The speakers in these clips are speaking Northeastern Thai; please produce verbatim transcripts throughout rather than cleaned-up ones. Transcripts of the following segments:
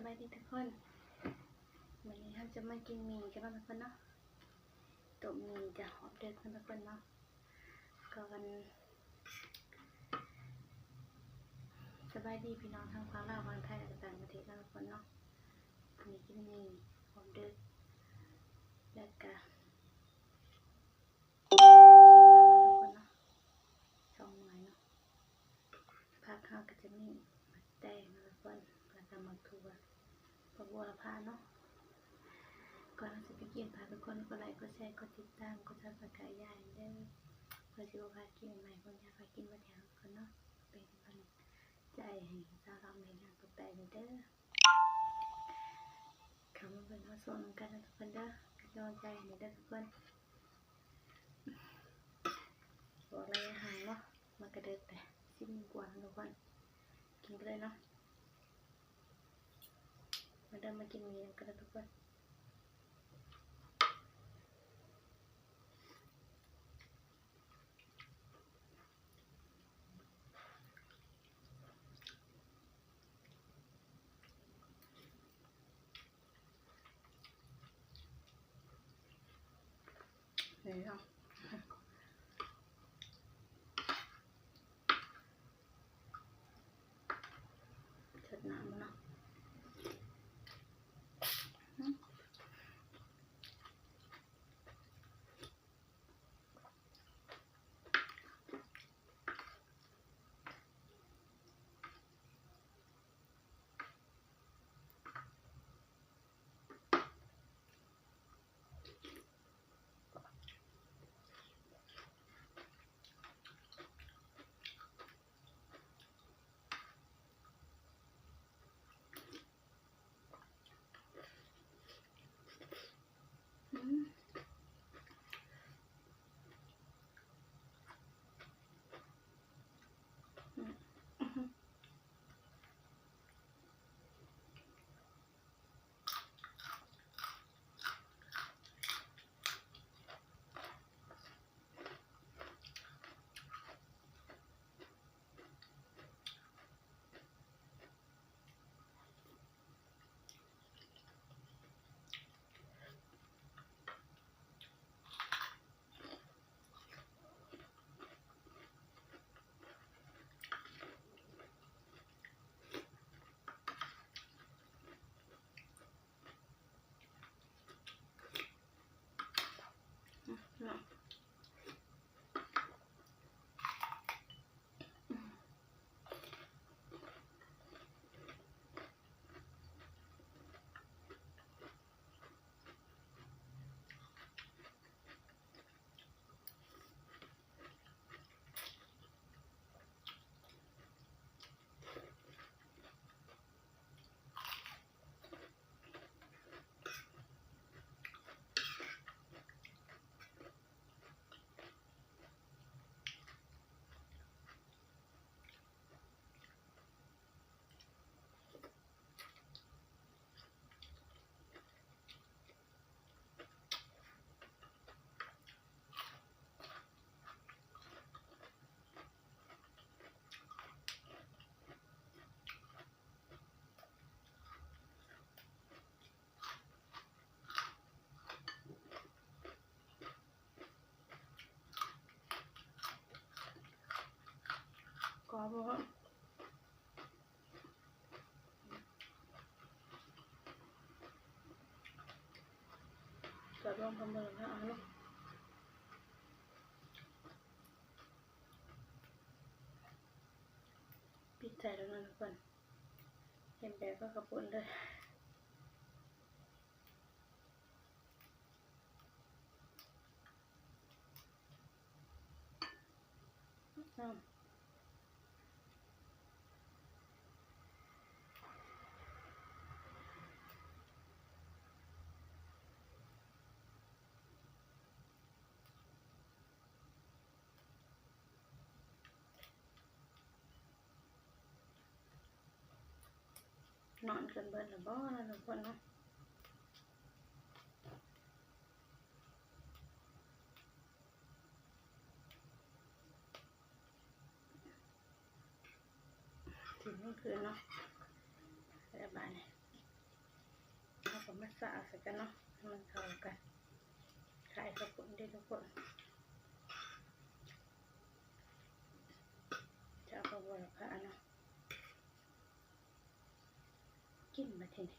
บายดีทุกคน มื้อนี้เราจะมากินหมี่กันเนาะทุกคนเนาะ ต้มหมี่จะหอมเด็ดเนาะทุกคนเนาะ ก่อน สบายดีพี่น้องทั้งฝั่งลาวฝั่งไทยและก็ต่างประเทศเนาะทุกคนเนาะ มื้อนี้กินหมี่หอมเด็ด แล้วก็ สองหน่วยเนาะ ผักเฮาก็จะมีหมากแตงเนาะทุกคน แล้วก็หมากถั่ว ผักบัวละพาเนาะ ก่อนเราจะไปกิน ฝากทุกคนกดไลค์ กดแชร์ กดติดตาม กด Subscribe ยายเด้อ เพื่อสิบ่พลาดคลิปใหม่ๆ ของยายพากินมาแถวทุกคนเนาะ เป็นกำลังใจให้สาวลาวในงานต่อไปเด้อ เข้ามาเบิ่งเฮาส่งนำกันนะทุกคนเด้อ เป็นกำลังใจให้เด้อทุกคน บอกระยะห่างเนาะ มันก็เดินไป สิบโมงกว่าแล้วทุกคน กินไปเลยเนาะ มาเดินมากินหมี่นำกันนะทุกคน นี่เนาะ เสิร์ฟน้ำมาเนาะ อืม อืม เนาะ กรอบบ่ กรอบลองทำเบิ่งนะ เอาลูก ปิดใจแล้วนะทุกคน เห็นแบบก็ขอบคุณเลย อ้าว นอนกันเบิดแล้วบ่ล่ะทุกคนเนาะ ถึงเมื่อคืนเนาะ แล้วบาดนี้ สะอาดใส่กันเนาะ ให้มันเข้ากัน ขายข้าวปุ้นด้วยทุกคน จะเอาไปบวชพระเนาะ กินมาทีนี้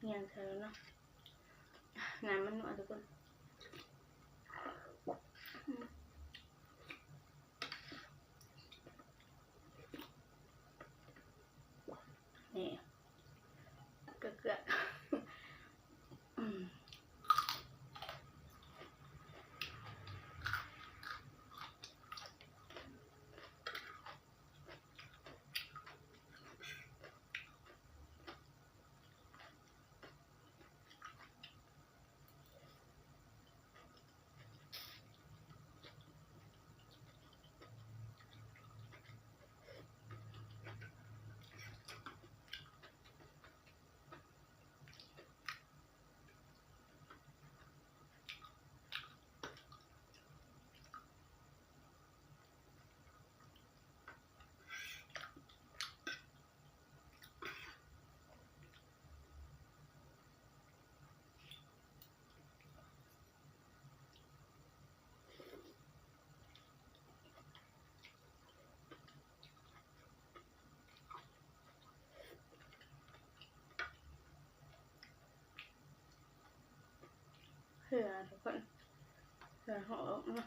เนียนเธอเนาะ น้ำมันนัวทุกคน อืม นี่ เกลือๆ อืม เผื่อทุกคน เผื่อหอมเนาะ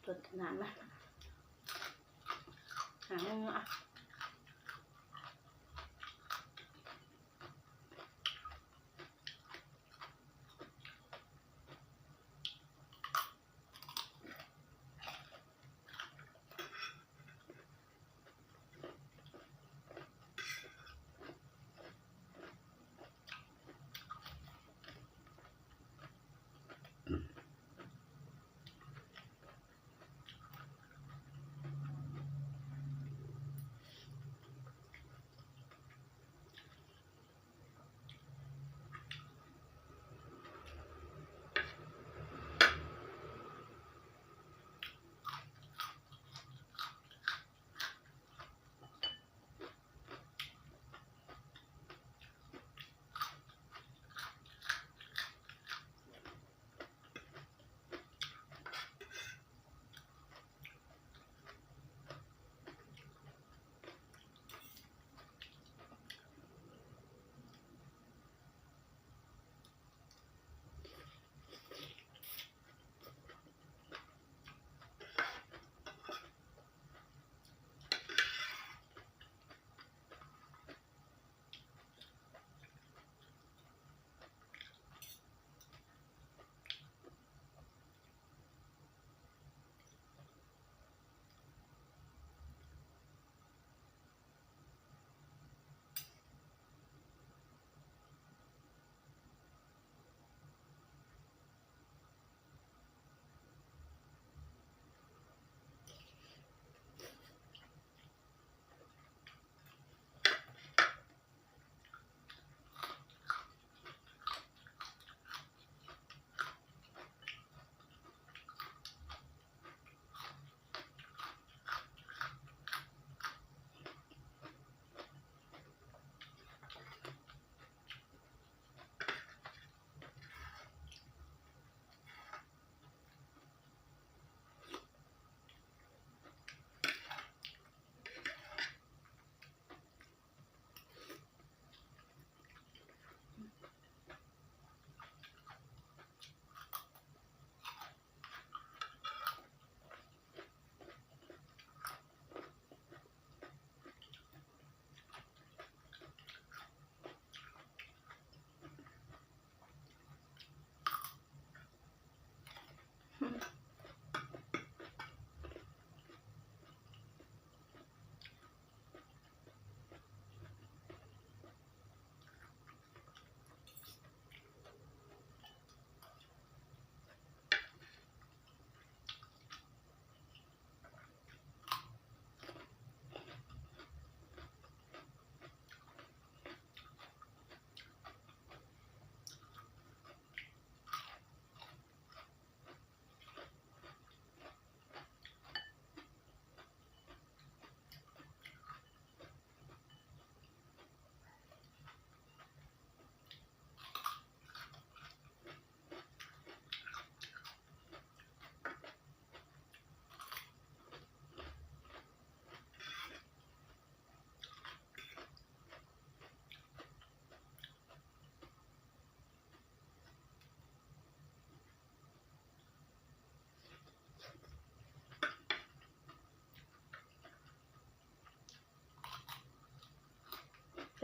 สดน้ำนะ หาเงินอ่ะ อืม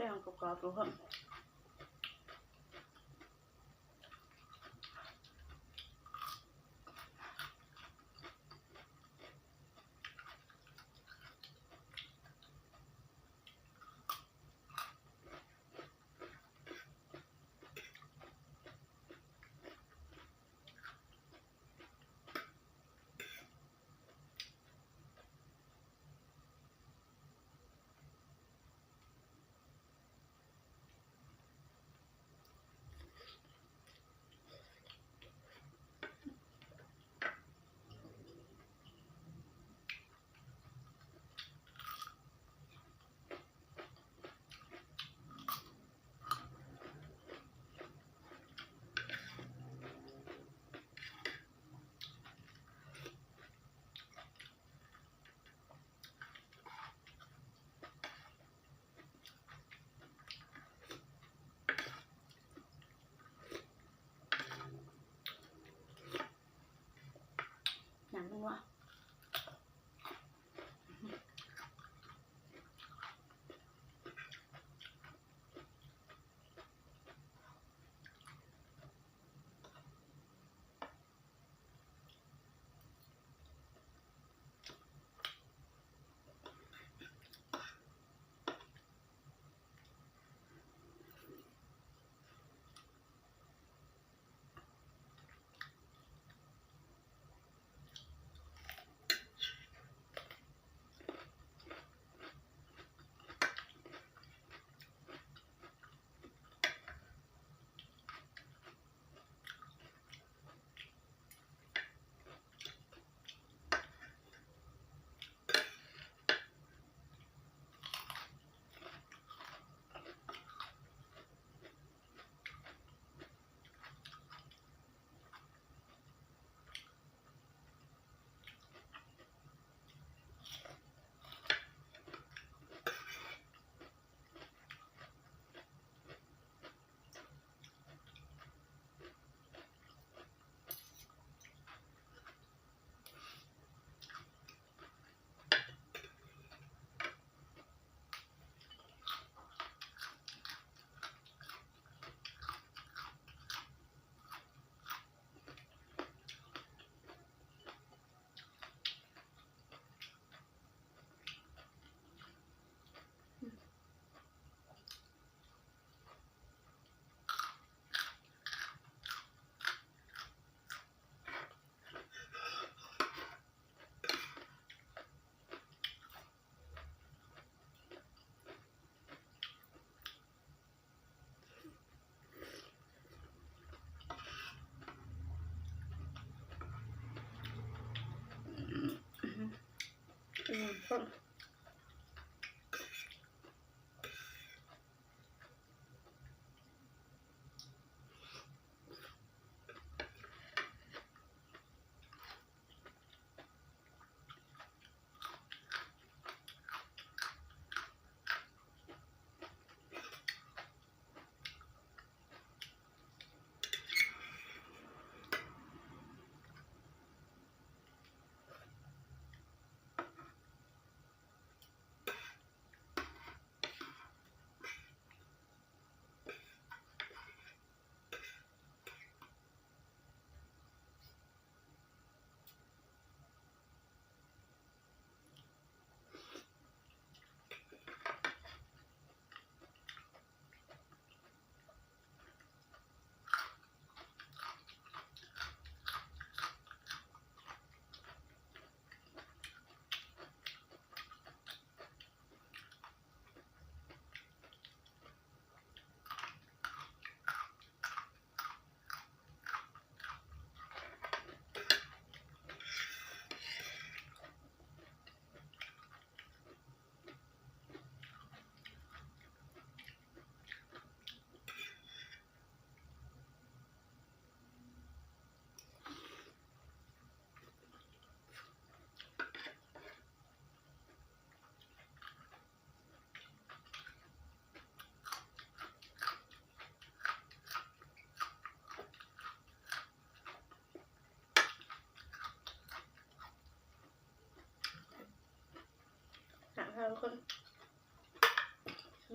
Ang kukato ha.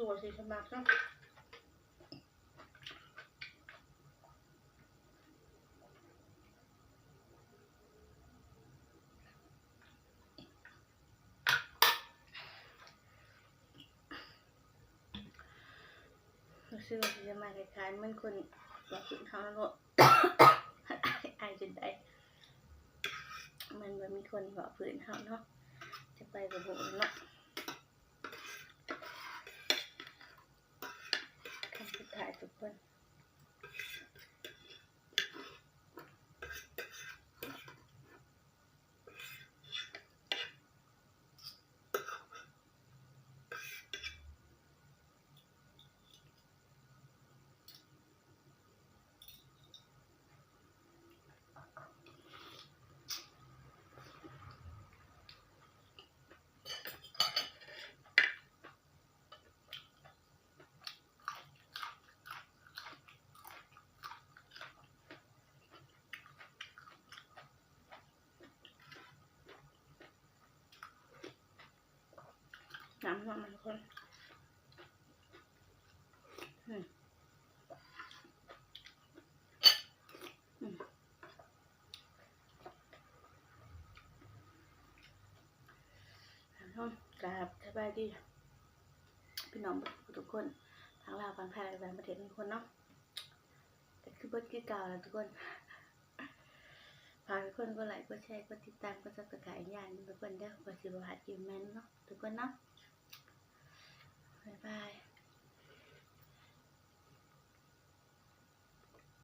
ตัวสีสมัครเนาะ รู้สึกว่าสิจะมาคล้ายๆเหมือนคนบ่พื้นเฮาเนาะ อายจนได้ มันบ่มีคนบ่พื้นเฮาเนาะ จะไปกับบ่เนาะ คำสุดท้ายทุกคน น้ำมันมันคน อืม อืม ครับ สบายดี พี่น้องทุกคน ทั้งลาว ทั้งไทย และต่างประเทศทุกคนเนาะ ก็คือเบิดคือเก่าแล้วทุกคน ฝากทุกคนกดไลค์ กดแชร์ กดติดตาม กด Subscribe อย่างทุกคนเด้อ เพื่อสิบ่พลาดคลิปใหม่เนาะ ทุกคนเนาะ บ๊ายบาย